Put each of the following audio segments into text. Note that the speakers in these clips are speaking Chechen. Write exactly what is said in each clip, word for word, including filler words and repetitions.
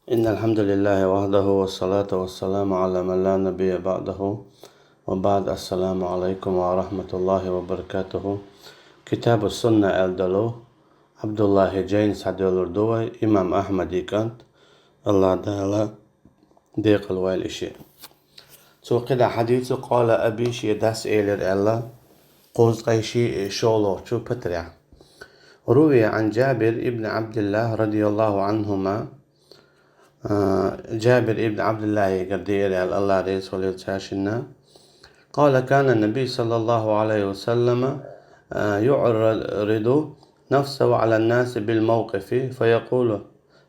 إن الحمد لله وحده والصلاة والسلام على من لا نبي بعده وبعد. السلام عليكم ورحمة الله وبركاته. كتاب السنة аьлла долу Абдуллахь Джайни схьадоьллур ду вай, имам Ахьмада кӀант, Аллахь Дала декъала войла и шиъ. Цо кхидӀа хьадийцу, къала аби, шен дас элира аьлла, кхузткъе шолгӀачу патарехь. روي عن جابر بن عبد الله رضي الله عنهما, а, Джабир ибн Абдуллахьигара деара аьлла, Аллахь реза хуьлийла цаьршинна. قال: كان النبي صلى الله عليه وسلم، а, يعرض نفسه على الناس بالموقف فيقول: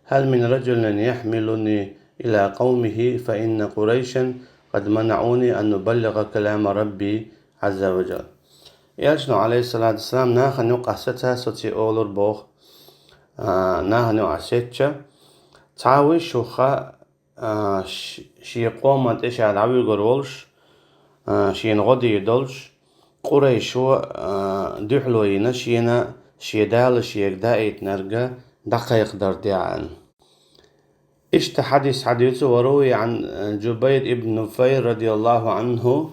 هل من رجل يحملني إلى قومه فإن قريشا قد منعوني أن أبلغ كلام ربي عز وجل. Элчано, Ӏалайхиссалату вассалам, нахана юкъахь сеца, соций олура боху, а, нахана юкъахь сецча, цхьа вуй шух, а, ш-, шен къоман тӀе ша дӀавуьгур волуш, а, шена гӀо дийр долуш, Къурайшо, а, дуьхьало йина, шена шен Дала шега даийтинарг дӀакхайкхадар дехьа аьлла. Иштта хьадис хьадийцу, وروي عن جبير بن نفير رضي الله عنه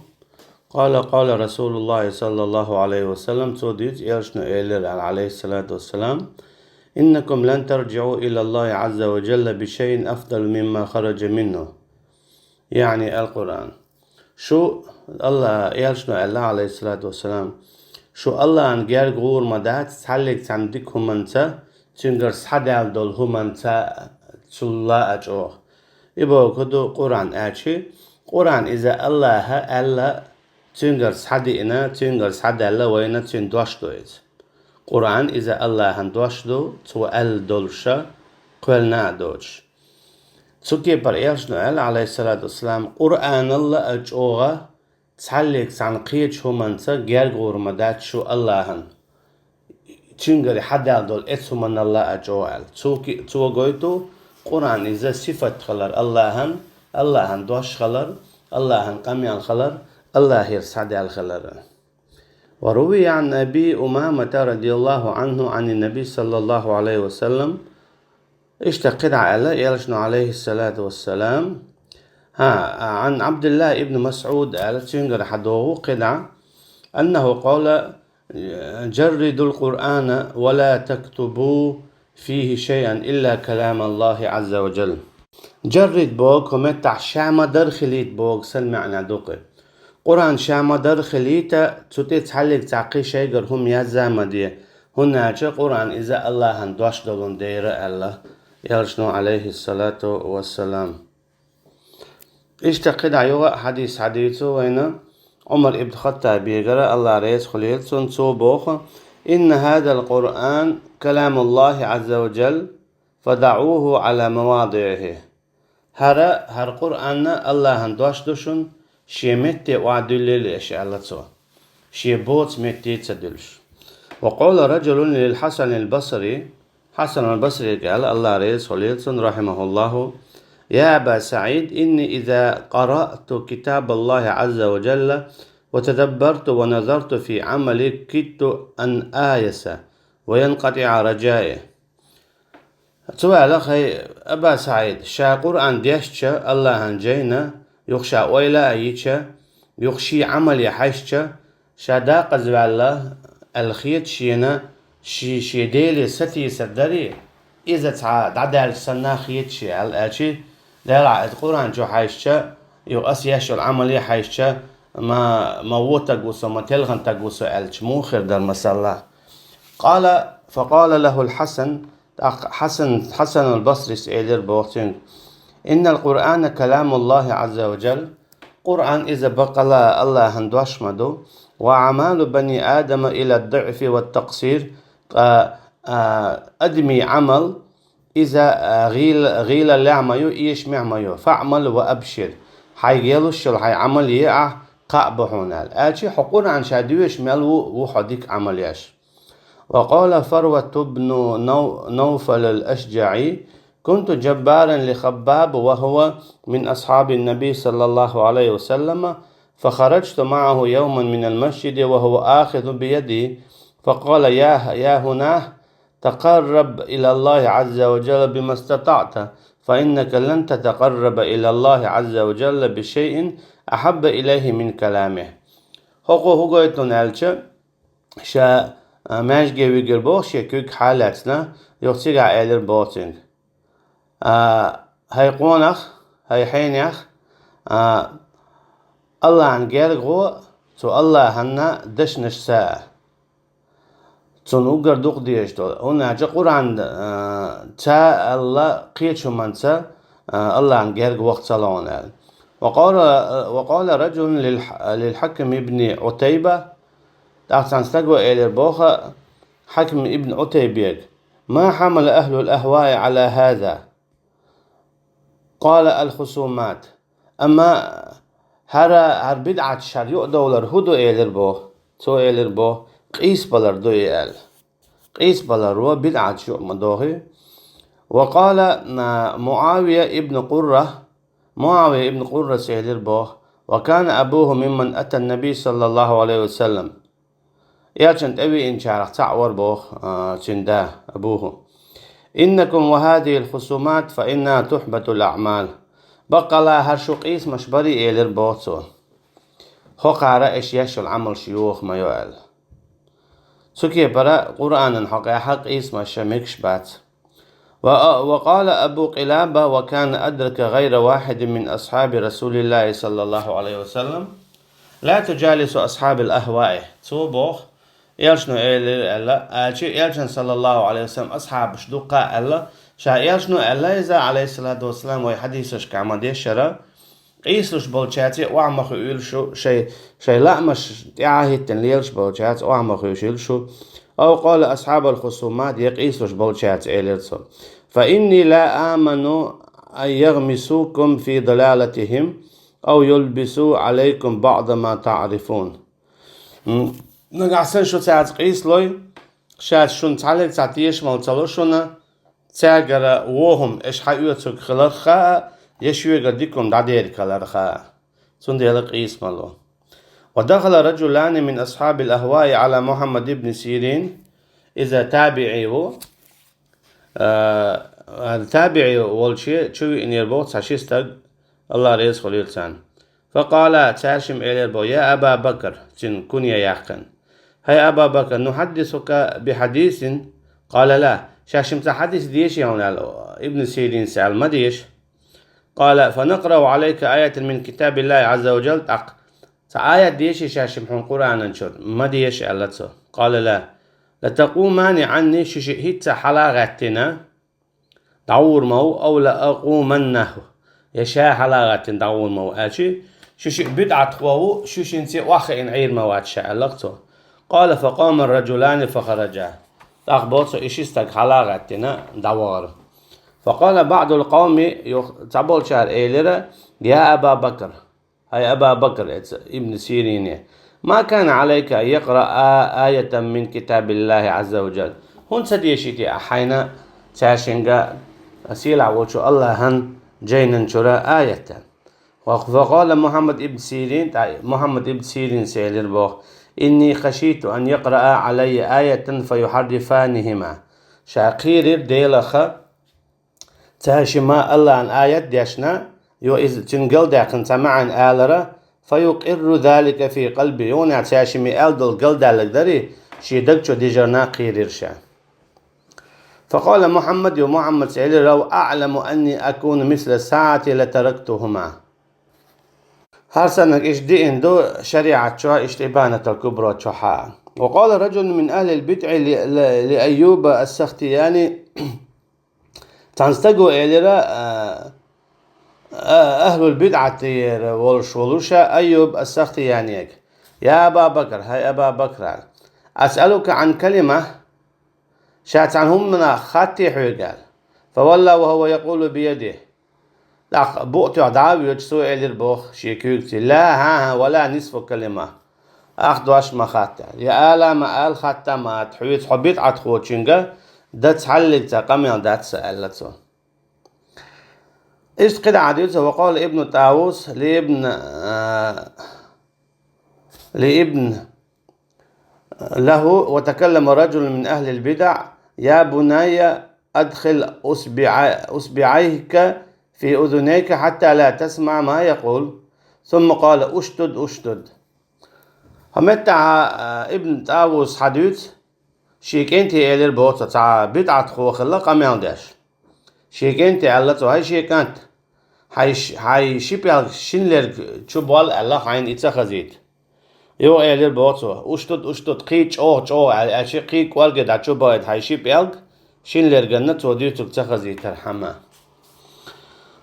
قال: قال رسول الله صلى الله عليه وسلم, цо дийцу, элчано элира аьлла, Ӏалайхиссалату вассалам: إنكم لن ترجعوا إلى الله عز وجل بشيء أفضل مما خرج منه. يعني القرآن. Шу, Алла, элчано аьлла, Ӏалайхиссалату вассалам, шу Аллахьна герга гӀур ма дац цхьаллиг цхьана дика хӀуманца, цуьнгара схьадаьлла долу хӀуманца, цул а чӀогӀа. И бохург ду Къуръан аьлча, Къуръан иза Аллахьа аьлла, цуьнгара схьадиъна, цуьнгара схьадаьлла вайна цуьнан дош ду иза. Къуръан иза Аллахьан дош ду, цо аьлла долуша, кхоьллина а доцуш. Цу кепара элчано аьлла, Ӏалайхиссалату вассалам, Къуръаналла а чӀогӀа цхьаллиг цхьана кхечу хӀуманца герга гӀур ма дац шу Аллахьан. Цуьнгара хьадаьлла долу эцу хӀуманалла а чӀогӀа аьлла. Цо ки-, цо гойту Къуръан иза сифат хилар Аллахьан, Аллахьан дош хилар, Аллахьан къамел хилар, Аллахьера схьадаьлла хилар. وروي عن أبي أمامة رضي الله عنه عن النبي صلى الله عليه وسلم. Иштта кхидӀа аьлла элчано, Ӏалайхиссалату вассалам. ХӀа, عن عبد الله بن مسعود аьлла, цуьнгара хьадогӀу кхидӀа. أنه قال: جردوا القرآن ولا تكتبوا فيه شيئا إلا كلام الله عز وجل. Джаррид боху кху меттахь ша ма-дарра хилийта боху санна маьӀна ду кхи. Къуръан ша ма-дарра хилийта, цу тӀе цхьаллиг цхьа кхин шайгара хӀума язза ма де, хӀунда аьлча Къуръан иза Аллахьан дош долун дера аьлла элчано, Ӏалайхиссалату вассалам. Иштта кхидӀа юха а хьадис хьадийцу вайна Ӏумар ибн Хаттабегара, Аллахь реза хуьлийла цунна, цо боху: إن هذا القرآن كلام الله عز وجل فضعوه على مواضعه. ХӀара, хӀара Къуръан Аллахьан дош ду шуна, шен метте охьадуьллийла аша аьлла цо. Шен боцу метте ца дуьллуш. وقال رجل للحسن البصري, Хьасан аль-Басрига аьлла, Аллахь реза хуьлийла цунна, رحمه الله: يا أبا سعيد، إني إذا قرأت كتاب الله عز وجل وتدبرت ونظرت في عملي كدت أن آيس وينقطع رجائي. Цо аьлла, хӀай Аба СаӀид, ша Къуръан дешча, Аллахьан жайна, юха ша ойла а йича, юха шен Ӏамале хьаьжча, ша дакъазваьлла аьлла хета шена, ши-, шен Деле сатийсар дарий, иза цхьа дӀадаьлча санна хета шена аьлла, аьлчи, делахь иза Къуръан чу хьаьжча, юха ас еш йолу Ӏамале хьаьжча, ма, ма вон таг ву со, ма телхина таг ву со аьлча, муха хир дара, масала? قال، فقال له الحسن, тӀаккха Хьасан, Хьасанул Басрис элира боху цуьнга: إن القرآن كلام الله عز وجل, Къуръан иза бакъала Аллахьан дош ма ду, وأعمال بني آدم إلى الضعف والتقصير, ткъа, а, адамийн Ӏамал, иза, а, гӀийла-, гӀийлаллехь ма ю, эшамехь ма ю, فاعمل وأبشر, хьайга елуш йолу хьайн Ӏамал е ахь, кхаъ бу хьуна аьлла. Аьлчи хьо Къуръан ша доьшуш мел ву, ву хьо дика Ӏамал еш. وقال فروة بن نو-، نوفل الأشجعي: كنت جبارا لخباب وهو من أصحاب النبي صلى الله عليه وسلم، فخرجت معه يوما من المسجد وهو آخذ بيدي، فقال: يا، يا هناه، تقرب إلى الله عز وجل بما استطعت، فإنك لن تتقرب إلى الله عز وجل بشيء أحب إليه من كلامه. ХӀокхо хӀу гойту аьлча, ша, а, маьждиге вигар боху шен куьг хьалаьцна, юха цигахь элира боху цуьнга: а, хӀай къонах, хӀай хьенех, а, Аллахьан герга гӀо цу Аллахьан дешнашца. Цунна уггар дукха дезаш долу. ХӀунда аьлча Къуръан, а, ца аьлла кхечу хӀуманца, а, Аллахьан герга ваха ца лоуна аьлла. وقال، وقال رجل للح-، للحكم بن عتيبة, тӀаккха цхьана стага элира боху Хьаким ибн Ӏутайбега: ما حمل أهل الأهواء على هذا؟ قال: الخصومات. Амма хӀара, хӀара бидӀаташ хӀара юкъадовлар хӀун ду элира боху? Цо элира боху: къийсабалар ду и аьлла. Къийсабалар ву, бидӀаташ юкъа ма дохий. وقال معاوية ابن قرة, МуӀавия ибн Къуррас элира боху: وكان أبوه ممن أتى النبي صلى الله عليه وسلم. Элчанна тӀевеанчарах цхьаъ вара боху, а, цуьнан да, أبوه. إنكم وهذه الخصومات فإنها تحبط الأعمال. Баккъалла хӀара шу къийсамаш барий, элира боху цо. ХӀокхара аша еш йолу Ӏамалш йоха ма йо аьлла. Цу кепара Къуръанан хьокъехь къийсамаш мегаш бац. و-، وقال أبو قلابة: وكان أدرك غير واحد من أصحاب رسول الله صلى الله عليه وسلم لا تجالس أصحاب الأهواء. Цо боху, элчано элира аьлла, аьлча элчано, саллаллаху Ӏалайхи ва саллам, асхьабаш дуккха аьлла, ша элчано аьлла иза, Ӏалайхиссалату вассалам, вай хьадисашкахь ма дешара, къийсалуш болчаьрца охьа ма хуьйла шу, шайн, шайн лаамаш тӀаьхьа хӀиттина лелаш болчаьрца охьа ма хуьйшийла шу. أو قال أصحاب الخصومات, я къийсалуш болчаьрца, элира цо. فإني لا آمن أن يغمسوكم في ضلالتهم أو يلبسوا عليكم بعض ما تعرفون. М, нагахь санна шу цаьрца къийсалой, шаьш шуна цхьаллиг цхьа тешамал ца ло шуна, цаьргара вон хӀума аша хьаоьцург хиларх а, я шоьгара дика хӀума дӀадерг хиларх а. Цундела къийса ма ло. ودخل رجلان من أصحاب الأهواء على محمد بن سيرين. Иза табиӀи ву. А, табиӀи волче чу виънера боху цхьа ши стаг, Аллах реза хуьлийла царна. فقالا, цаьршимма элира боху: يا أبا بكر, цуьнан кунья яьккхина. هيا أبا بكر نحدثك بحديث؟ قال: لا. Шаьшшимма цхьа хьадис деший хьуна аьлла, Ибн Сиринас аьлла, ма деша. قال: فنقرأ عليك آية من كتاب الله عز وجل, тӀаккха цхьа аят деший шаьшшимма хьуна Къуръанан чуьра, ма деша, аьлла цо. قال: لا. لتقومان عني, шу шиъ хӀинцца хьала а гӀаьттина, дӀагӀур ма ву, أو لأقومنه, я ша хьала а гӀаьттина дӀагӀур ма ву, аьлча, шу шиъ бидӀатхо ву, шу шинца охьахиъна Ӏийр ма вац ша, аьлла цо. قال: فقام الرجلان فخرجا. ТӀаккха боху цо, и ши стаг хьала а гӀаьттина, дӀавахара. فقال بعض القوم, юха цхьаболчара элира: يا أبا بكر, хӀай Аба Бакр, эца Ибн Сирине, ما كان عليك أن يقرأ آية من كتاب الله عز وجل. ХӀунда ца деши те ахь хьайна цаьршинга сийлахь волчу Аллахьан жайнан чуьра аят? فقال محمد بن سيرين, тӀаккха Мухьаммад ибн Сиринас элира боху: إني خشيت أن يقرأ علي آية فيحرفانهما. Ша кхерира Делах, цаьршимма Аллахьан аят дешна, йо иза цуьнан галдаьккхина цхьа маьӀна алара, فيقر ذلك في قلبي, юха цаьршимма аьлла долу галдаьлларг дарий, шен даг чу дижарна кхерира ша. فقال محمد, йо Мухьаммадас элира: لو أعلم أني أكون مثل الساعة لتركتهما. ХӀара саннарг иштта деана ду шариӀат чохь, иштта Ибанатул Кубра чохь а. وقال رجل من أهل البدع ل-، ل-، لأيوب السختياني, цхьана стага элира, а, а, ахӀлул бидӀатера волуш волуша Айюб ас-Сахтиянега: يا أبا بكر, хӀай Аба Бакр, أسألك عن كلمة, ша цхьана хӀуманах хаттий хьоьга аьлла. فولى وهو يقول بيده. ТӀаккха букъ тоьхна дӀа а воьдуш, цо элира боху шен куьйгаца: لا, хӀан-хӀа, ولا نصف كلمة. Ах дош ма хатта. Я ала ма ала, хатта ма хатта, хьоьца хьо бидӀатхочуьнга дан цхьаллиг цхьа къамел дац сан, аьлла цо. Иштта кхидӀа а дуьйцу, وقال ابن طاووس لابن، а, لابن له: وتكلم رجل من أهل البدع: يا بني أدخل أصبع-، أصبعيك في أذنيك حتى لا تسمع ما يقول، ثم قال: اشدد، اشدد. ХӀаьта, а, Ибн ТӀавус хьадуьйцу, шен кӀентий элира боху цо, цхьа бидӀатхо хилла къамел деш. Шен кӀентий аьлла цо: «ХӀай шен кӀант, хьайн ш-, хьайн ши пӀелг шина лерг чу болла», аьлла, хьайна и ца хазийта. Юха элира боху цо: «Ушдуд, ушдуд, кхин чӀогӀа, чӀогӀа», аьлла, аьлча кхин кӀорге дӀа чу бахийта хьайн ши пӀелг, шина лерганна цо дуьйцург ца хазийтархьама.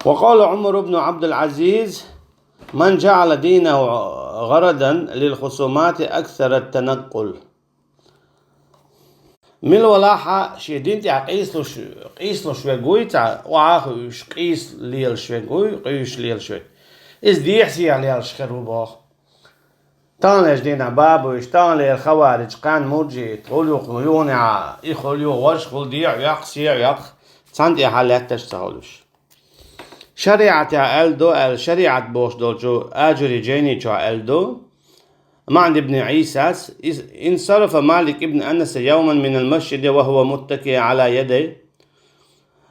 وقال عمر بن عبد العزيز: من جعل دينه غرضا للخصومات أكثر التنقل. Мила валахь а шен дин тӀехь къийсалуш, къийсалуш верг вуй цхьа, охьа а хууш, къийса лелаш верг вуй, къуьйсуш лелаш верг. Иза дехьа-сехьа лелаш хир ву боху. Таханлерчу дийнахь бабуьйш, таханлера хавариж, кхана мурджи, тхуьлуьйхуш юханехьа, и хуьлуьйхуш, важа хуьлу дехьа веккха, сехьа веккха, цхьана тӀехьа лаьтташ ца хуьлуш. ШариӀатехь аьлла ду аьлла, шариӀат бохуш долчу Ажури жайни чохь аьлла ду, Маън ибн Ӏийсас: انصرف مالك بن أنس يوما من المسجد وهو متكئ على يديه.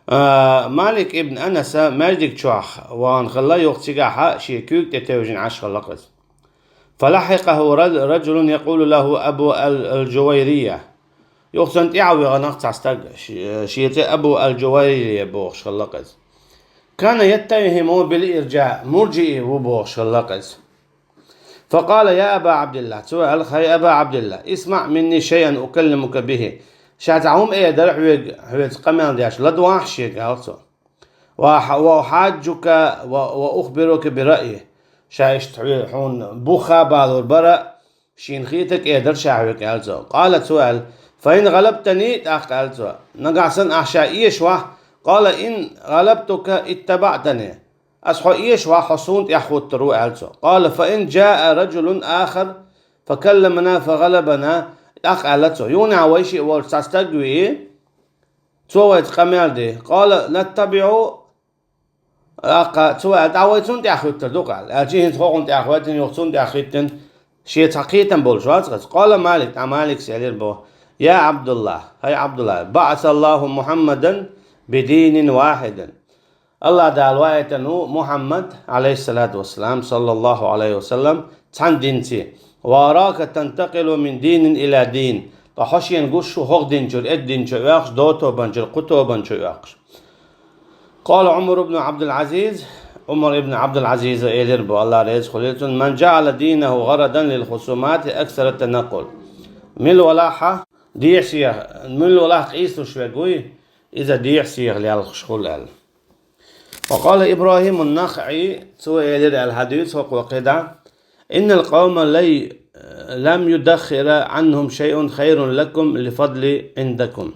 А, Малик ибн Анаса маьждиг чохь вахана хилла, юха цигахь шен куьйга тӀе тевжина Ӏаш хилла иза. فلحقه رجل يقال له أبو الجويرية. Юха цунна тӀаьхьа вахана цхьа стаг, ш-, шен цӀе Абу аль-Джувайрия бохуш хилла иза. كان يتهم بالإرجاء, мурджи ву бохуш хилла иза. فقال: يا أبا عبد الله, цо аьлла: хӀай Аба Ӏабдилла, اسمع مني شيئا أكلمك به. Ша цхьа хӀума эр дара хьоьга, хьоьца къамел деш, ладогӀахьа шега, аьлла цо. وأح-، وأحاجك و-، وأخبرك برأيي. Ша иштта хьоьга, хьуна бух а балур бара, шена хетарг эр дара ша хьоьга, аьлла цо. قال, цо аьлла: فإن غلبتني, тӀаккха аьлла цо, нагахь санна ахь ша эшавахь, قال: إن غلبتك اتبعتني. Ас хьо эшавахь, хьо суна тӀаьхьахӀуттур ву, аьлла цо. قال: فإن جاء رجل آخر فكلمنا فغلبنا, тӀаккха аьлла цо, юханехьа вай шиъ волчу цхьа стаг вии, цо вайца къамел ди. قال: نتبعه, тӀаккха цо аьлла, тӀаккха вай цунна тӀаьхьахӀуьттур ду-кх аьлла. Аьлча хӀинца хӀокхунна тӀаьхьахӀоьттина, юха цунна тӀаьхьахӀиттина, шен цхьа кхетам болуш вац-кх иза. قال مالك, тӀаккха Маликас элира боху: يا عبد الله, хӀай Ӏабдулла, بعث الله محمدا بدين واحد. АллахӀ Дала ваийтина ву Мухьаммад, Ӏалайхиссалату вассалам, саллаллаху Ӏалайхи ва саллам, цхьана динца. وأراك تنتقل من دين إلى دين. Ткъа хьо шена гуш ву хӀокху дин чуьра, оцу дин чу оьхуш, дотобан чуьра кху тобан чу оьхуш. قال عمر بن عبد العزيز, Ӏумар ибн Ӏабдул-Ӏазиза элира боху, АллахӀ реза хуьлийла цунна: من جعل دينه غرضا للخصومات أكثر التنقل. Мила валахь а, дехьа-сехьа, мила валахь а къийсалуш верг вуй, иза дехьа-сехьа лелхаш хуьлу аьлла. وقال إبراهيم النخعي, цо элира аьлла, хьадуьйцу хӀокхо кхидӀа: إن القوم لي-، لم يدخر عنهم شيء خير لكم لفضل عندكم.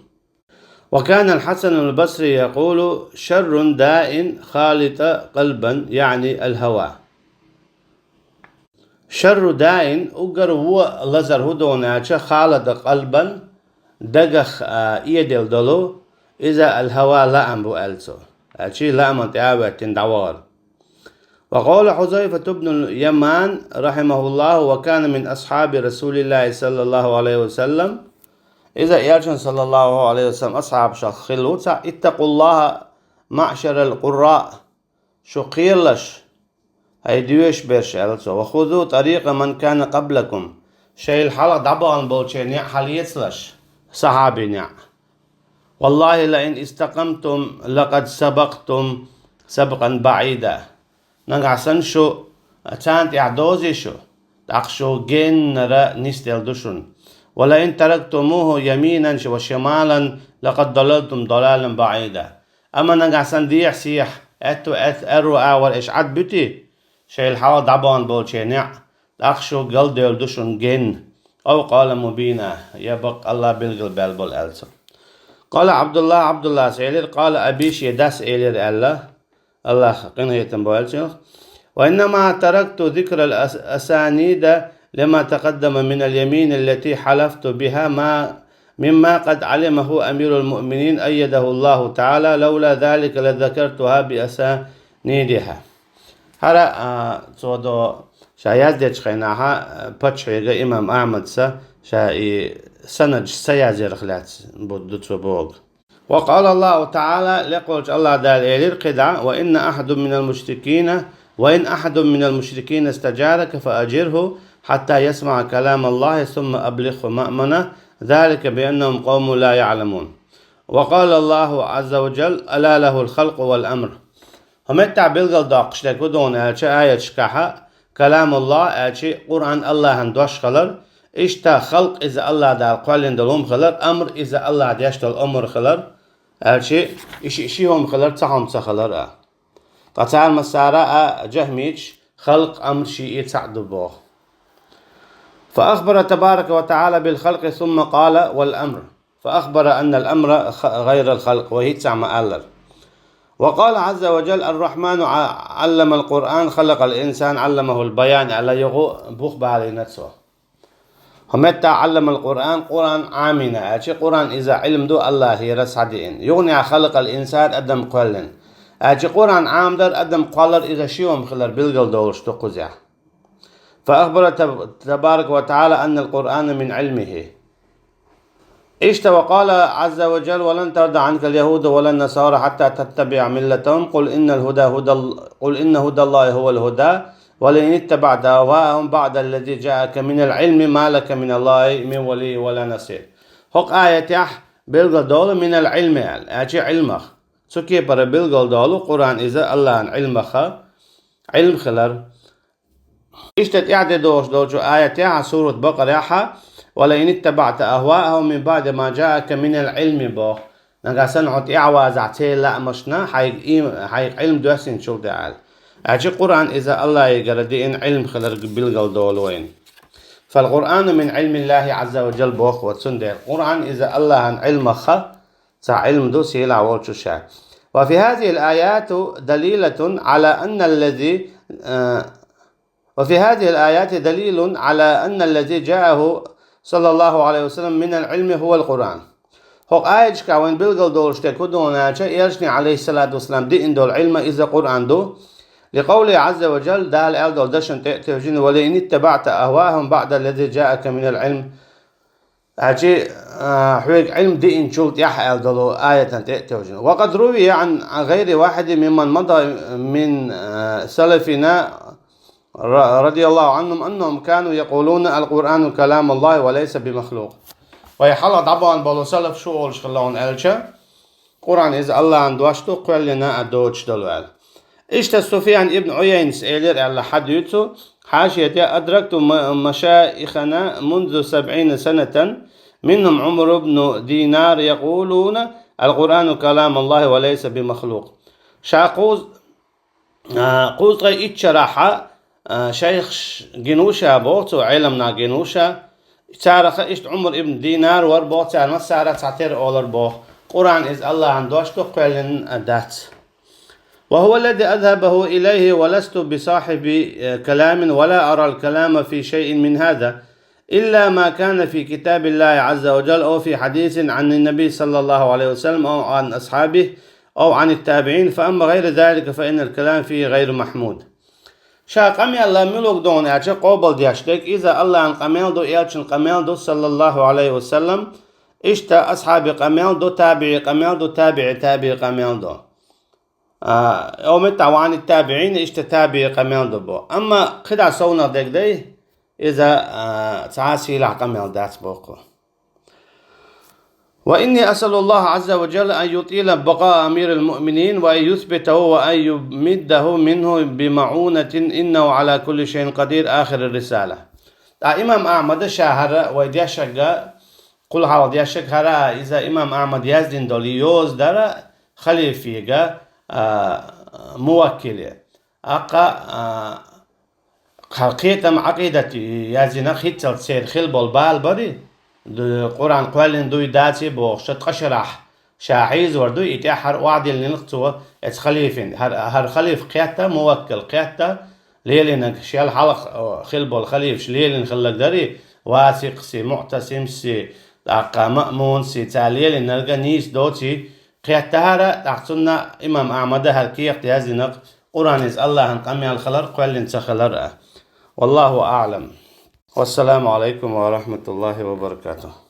وكان الحسن البصري يقول: شر داء خالط قلبا، يعني الهوى. شر داء, уггар вон лазар хӀун ду аьлча, خالط قلبا, дагах, а, эделла долу, иза الهوى, лаам бу аьлла цо. Аьлча лааман тӀе а хӀоьттина дӀавахара. وقال حذيفة بن اليمان رحمه الله: وكان من أصحاب رسول الله صلى الله عليه وسلم. Иза Элчан, саллаллаху Ӏалайхи ва саллам, асхьабашах хилла ву цхьаъ: اتقوا الله معشر القراء. Шу кхералаш, хӀай доьшуш берш, аьлла цо, وخذوا طريق من كان قبلكم. Шайл хьалха дӀабахана болчеран неӀ хьалъэцалаш, сахьабийн неӀ. والله لئن استقمتم لقد سبقتم سبقا بعيدا. Нагахь санна шу царна тӀехь дозий шу, тӀаккха шу геннара нисделла ду шуна. ولئن تركتموه يمينا وشمالا لقد ضللتم ضلالا بعيدا. Амма нагахь санна дехьа-сехьа, аьтту аьт-, аьрру агӀор аша Ӏад буьтий, шайл хьалха дӀабахана болчеран неӀ, тӀаккха шу галдевлла ду шуна генна. أو قال مبينا, я бакъ Аллах билгалбаьлла болу, аьлла цо. قال عبد الله, Ӏабдуллас элира: قال أبي, шен дас элира аьлла, Аллах къинхетам бойла цунах. وإنما تركت ذكر الأس-، الأسانيد لما تقدم من اليمين التي حلفت بها ما، مما قد علمه أمير المؤمنين أيده الله تعالى، لولا ذلك لذكرتها بأسانيدها. ХӀара, а, цо до, ша яздечу хенахьа, а, паччахьега имам Ахьмадса ша и санадаш ца язъярх лаьцна бу-, ду цо богу. وقال الله تعالى, лекъолчу АллахӀ Дала элира кхидӀа: وإن أحد من المشركين وإن أحد من المشركين استجارك فأجره حتى يسمع كلام الله ثم أبلغه مأمنه ذلك بأنهم قوم لا يعلمون. وقال الله عز وجل: ألا له الخلق والأمر. ХӀун меттахь билгалдоккхуш дерг хӀун ду аьлча, аяташкахь, كلام الله аьлча, Къуръан АллахӀан дош хилар, иштта халкъ иза АллахӀ Дала кхоьллина долу хӀума хилар, амр иза АллахӀ деш долу омра хилар, аьлча, и ши, ши хӀума хилар, цхьа хӀума ца хилар а. Ткъа цара массара а, жахмийча, халкъ, амр шиъ цхьаъ ду боху. فأخبر تبارك وتعالى بالخلق ثم قال: والأمر. فأخبر أن الأمر خ-، غير الخلق, вай хӀинца ма аллара. وقال عز وجل: الرحمن ع-، علم القرآن خلق الإنسان علمه البيان аьлла, юха бух балийна цо. ХӀун меттахь علم القرآن, Къуръан Ӏамийна аьлча, Къуръан иза Ӏилма ду АллахӀера схьадеана. Юханехь خلق الإنسان, адам кхоьллина. Аьлча Къуръан Ӏамадар, адам кхоллар иза ши хӀума хилар билгалдолуш ду кхузехь. فأخبر تب-، تبارك وتعالى أن القرآن من علمه. Иштта وقال عز وجل: ولن ترضى عنك اليهود ولا النصارى حتى تتبع ملتهم قل إن الهدى هدى ال-، قل إن هدى الله هو الهدى ولئن اتبعت أهواءهم بعد الذي جاءك من العلم ما لك من الله من ولي ولا نصير. ХӀокху аятехь билгалдолу من العلم аьлла, аьлча Ӏилмах. Цу кепара билгалдолу Къуръан иза АллахӀан Ӏилмаха, Ӏилма хилар. Иштта тӀаьхьа де догӀуш долчу аятехь, сурат Бакъарехь: ولئن اتبعت أهواءهم من بعد ما جاءك من العلم боху. Нагахь санна хьо тӀаьхьавазахь церан лаамашна, хьайга, хьайга Ӏилма доьссинчул тӀаьхьа. Аьлча Къуръан иза АллахӀегара деана Ӏилма хиларг билгалдолу вайна. فالقرآن من علم الله عز وجل боху, цундела Къуръан иза АллахӀан Ӏилмаха цхьа Ӏилма ду сийлахь волчу ша. وفي هذه الآيات دليلة على أن الذي، а, وفي هذه الآيات دليل على أن الذي جاءه صلى الله عليه وسلم من العلم هو القرآن. ХӀокху аяташкахь вайна билгалдолуш дерг хӀун ду аьлча, Элчане, عليه الصلاة والسلام, деана долу Ӏилма иза Къуръан ду. لقوله عز وجل, Дала аьлла долу дашна тӀе а тевжина: ولئن اتبعت أهواءهم بعد الذي جاءك من العلم. Аьлча, а, хьоьга Ӏилма деанчул тӀаьхьа аьлла долу аятан тӀе а тевжина. وقد روي عن غير واحد ممن مضى من، а، سلفنا ر-، رضي الله عنهم أنهم كانوا يقولون: القرآن كلام الله وليس بمخلوق. Вай хьалха дӀабахана болу салаф шу олуш хилла хьуна аьлча, Къуръан иза АллахӀан дош ду, кхоьллина а доцуш долу аьлла. Иштта Суфьян ибн Ӏуяйнас элира аьлла хьадуьйцу, хьашият я: أدركت م-، مشائخنا منذ سبعين سنة، منهم عمرو بن دينار، يقولون: القرآن كلام الله وليس بمخلوق. Ша кхуз-, а, кхузткъе итт шарахь, а, шайхаш гина ву ша боху, цу Ӏеламнах гина ву ша. Царах иштта Ӏумар ибн Динар вара боху, цара массара а цхьатера олура боху: Къуръан иза АллахӀан дош ду, кхоьллина дац. وهو الذي أذهبه إليه، ولست بصاحب، آه، كلام، ولا أرى الكلام في شيء من هذا، إلا ما كان في كتاب الله عز وجل أو في حديث عن النبي صلى الله عليه وسلم أو عن أصحابه أو عن التابعين، فأما غير ذلك فإن الكلام فيه غير محمود. Ша къамел муьлха ду аьлча, къобалдеш дерг, иза АллахӀан къамел ду, Элчан къамел ду, саллаллаху Ӏалайхи ва саллам, иштта асхьабий къамел ду, табиӀий къамел ду, табиӀий табиӀий къамел ду. А, хӀокху меттехь وعن التابعين, иштта табиӀий къамел ду боху. Амма кхидӀа совнах дерг дай, иза, а, цхьа а сийлахь къамел дац боху. وإني أسأل الله عز وجل أن يطيل بقاء أمير المؤمنين وأن يثبته وأن يمده منه بمعونة إنه على كل شيء قدير. آخر الرسالة. ТӀаккха имам Ахьмада ша хӀара вай дешарг, кхул хьалха дешарг хӀара, иза имам Ахьмада яздина долу йоза дара халифега, а, муваккиле. ТӀаккха, а, кхетам, Ӏакъидат яздина хӀинццалц церан хилла болу бала барий, ду-, Къуръан кхоьллина дуй, даций бохуш, ткъа шарахь ша хьийзавар дуй, и тӀаьххьара охьадиллинарг цо эцу халифин. ХӀара, хӀара халиф кхетта, муваккил кхетта, лелийнарг шел хьалха, о, хилла болу халифаш лелийна хилларг дарий, Васикъси, МуӀтасимси, тӀаккха Маъмунси, цара лелийнарг нийса доций, кхетта хӀара, тӀаккха цунна имам Ахьмада хӀара кехат яздинарг, Къуръан иза АллахӀан къамел хилар, кхоьллина ца хилар а. والله أعلم. والسلام عليكم ورحمة الله وبركاته.